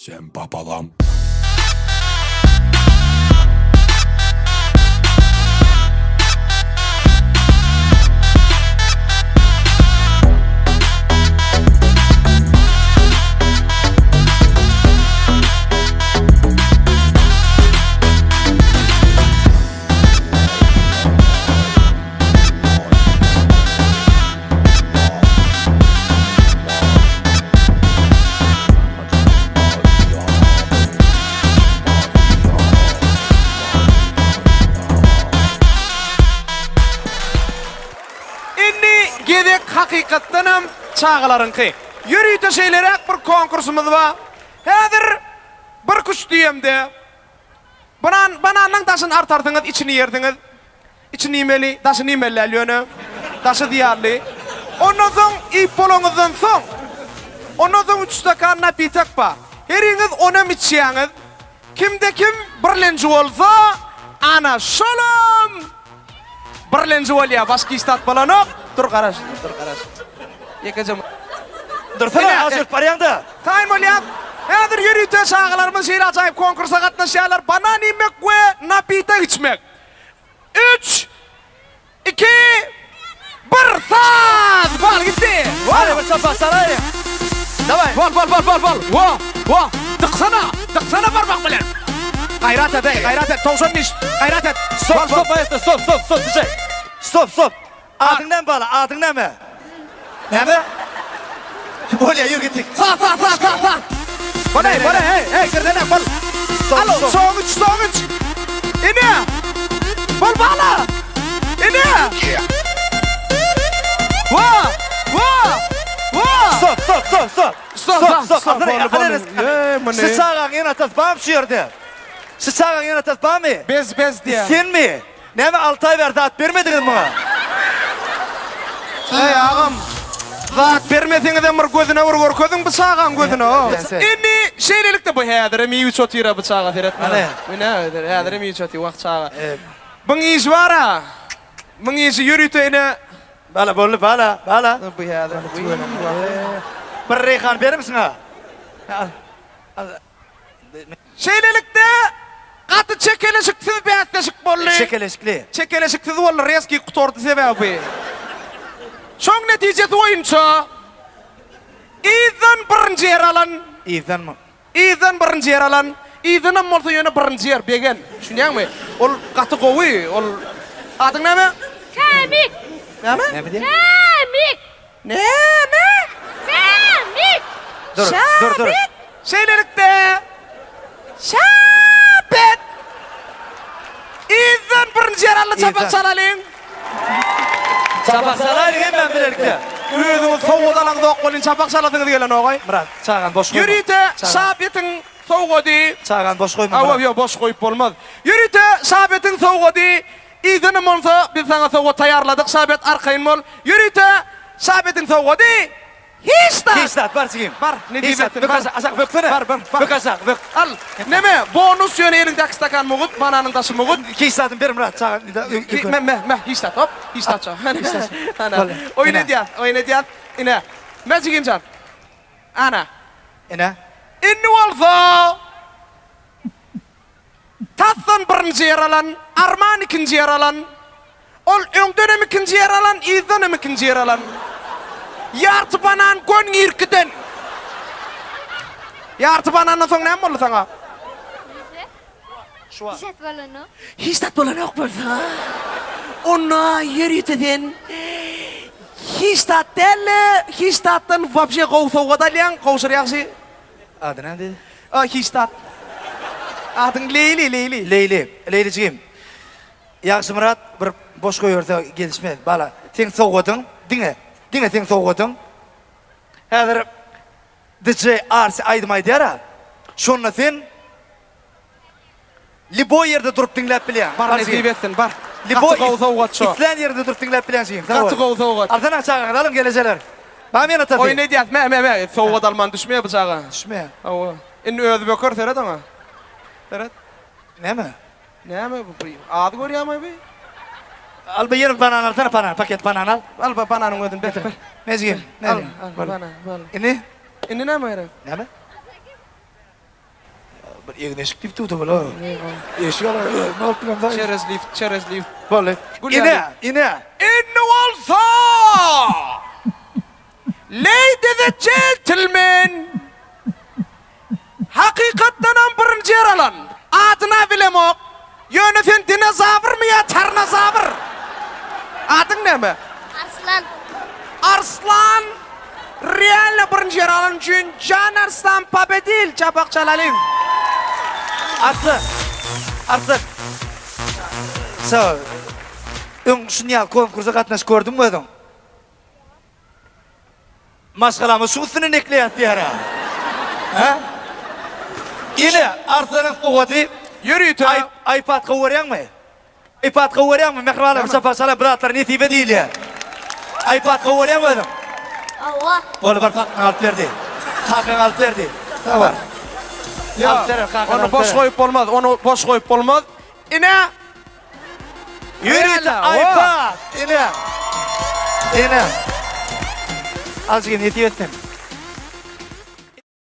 Sem papalam. Indi gezek hakykatdanam çagalaryňky. Ýörite şeýleräk bir konkursymyz bar. Häzir bir küç diýemde banan bananyň daşyny artarsyňyz, içini ýersiňiz. Içini iýmeli, daşyny iýmeli däl ýöne. Daşy zyýanly. Ondan soň iýip bolaňyzdan soň, ondan soň üç stakan napitok bar. Heriňiz onam içýäňiz. Kimde kim birlenji bolsa, ana şolam birlenji bolýar. Başga hiç zat bolanok. Dur garaş, dur garaş. Ýekeje Dursana, az ýörüp barýaň-da. Taýyn bolýas. Häzir ýörite çagalarymyz şeýle ajaýyp konkursa gatnaşýarlar. Banan iýmek we napitok içmek. Üç, iki, bir, saz! Bal gitdi. Hadi bir çapak çalaýyň. Daway. Bal, bal, bal, bal, bal. Wo, wo. Dyksana, dyksana barmak bilen. Gaýrat et, eý, gaýrat et. Towşan diş, gaýrat et. Stop, stop, maestro, stop, stop, stop, DJ. Stop, stop. Adyň näme bala, adyň näme? Näme? Bolýa, ýür gitdik. Saz, saz, saz, saz, saz. Bol, ey, bol, ey, ey, girdenek, bol. Alo, soň üç, soň üç. Ine. Bol bala. Ine. Wa, wa, wa. Stop, stop, stop, stop. Stop, stop, stop. Bol, bol. Ey, muny. Şu çagaň ene-atasy barmy şu ýerde? Şu çagaň ene-atasy barmy? Bez, bez diýýär. Senmi? Näme alty aý bäri zat bermediňiz muňa? Eý agam, zat bermeseňizem bir gözüne bir görkeziň bu çagaň gözüne o. Indi şeýlelikde bu häzirem iýip iç otyra bu çaga seretme. Ine häzirem iýip iç otyr wah çaga. Buň işi bar-a. Buň işi ýörite ine. Bala boldy bala bala. Bu häzir. Bir reýhan bermisiň a? Al. Al. Şeýlelikde, gaty çekeleşiksiz bäsleşik boldy. Çekeleşikli. Çekeleşiksiz boldy, rezkiý gutardy sebäbi. Şoň netijesi boýunça yzdan birinji ýer alan. Yzdanmy? Yzdan birinji ýer alan. Yzdanam bolsa ýöne birinji ýer, begen. Düşünýäňmi? Ol gaty gowy, ol. Adyň näme? Şamik. Näme? Näme diýýäň? Şamik. Näme? Şamik! Dur, dur, dur. Şabet! Şeýlelikde, Şabet! Yzdan birinji ýer aldy, çapak çalalyň. Çapak çalaýlyň hemmämiz bilelikde. Özüňiz sowgat alaňzok welin çapak çalasyňyz gelenok-aý. Myrat, çagany boş goýma. Ýörite Şabetiň sowgady. Çagany boş goýma, Hawa, Myrat. ýok, boş goýup bolmaz. Ýörite Şabetiň sowgady. Yzdanam bolsa biz saňa sowgat taýýarladyk, Şabet arkaýyn bol. Ýörite Şabetiň sowgady hiç zat. Hiç zat, bar jigim. Bar, nesip etsin, Bök bar. aşak, aşak böksene. Bar, bar, bar. Bök aşak, bök. Al, neme, bonus ýöne eliňdäki stakan mugut, bananyň daşy mugut. Hiç zadyny ber Myrat, çaga. Me, me, me, hiç zat, hop, hiç zat şo. Hiç zat. Ana, oýun edýäs, oýun edýäs. Ine, me jigimjan. Ana. Ine. Indi bolsa Tasdan birinji ýer alan, Arman ikinji ýer alan. Ol öňdenem ikinji ýer alan, yzdanam ikinji ýer alan. Ýarty banan gön irkiden. Ýarty banandan soň näme boldy saňa? Hiç zat bolanok. Hiç zat bolanok bolsa, onda ýörite sen hiç zat däl-de, hiç zatdan wapşe gowy sowgat alýaň, Gowşur ýagşy. Ady näme diýdi? A, hiç zat. Adyň Leýli, Leýli. Leýli, Leýli jigim. Ýagşymyrat bir boş goýberse gelişmez. Bala, seň sowgadyň diňe, diňe seň sowgadyň. Häzir DJ Arsi aýdym aýdýar-a. Şonda sen Liboý ýerde durup diňläp bilýäň. Bar nesip etsin bar. Liboý Gaty gowy sowgat şo. Islän ýerinde durup diňläp bilýäň jigim. Sag bol. Gaty gowy sowgat. Alsana çagaňyzy alyň gelejeler. Bamy ýene atasy. Oýun edýäs me me me sowgat alman düşmeýär bu çaga. Düşmeýär. Hawa. Indi özi böker seret oňa. Seret. Näme? Näme bu bu az görýämi bu? Al bir ýene banan alsana banan paket banan al. Al ba bananyň özüni ber ber. Me jigim. Al al banan bal. Indi? Indi näme gerek? Näme? Bir egin-eşik diýip durdy bula. Eşik alar özüme alyp bilemsoň. Çerez lift, çerez lift. Boldy. Gül Ine, ýaly. ine. Indi bolsa, ladies and gentlemen, hakykatdanam birinji ýer alan, adyna bilemok, ýöne sen dinozawrmy ýa tarnozawr? Adyň näme? Arslan. Arslan realno birinji ýer alan üçin Jan Arslan pobedil çapak çalalyň. Arslan. Arslan. Sag ol. Öň şuny ýaly konkursa gatnaşyp gördüňmi özüň? Maşgalamyz şu üstünden ekleýäs diýýär-ä. Hä? Ine, Arslanyň sowgady. Ýörite. IPad gowy görýäňmi? IPad gowy görýäňmi? Mähribanlar, bir çapak çalar, bir zatlar nesibe diýilýär. IPad gowy görýäňmi özüň? Hawa. Boldy, bar kakaň alyp berdi. Kakaň alyp berdi. Sag bar. Alyp berer, kakaň Ony alyp boş berer. goýup bolmaz, ony boş goýup bolmaz. Ine, Ýörite iPad! Ine. Ine. Azjyk nesip etsin.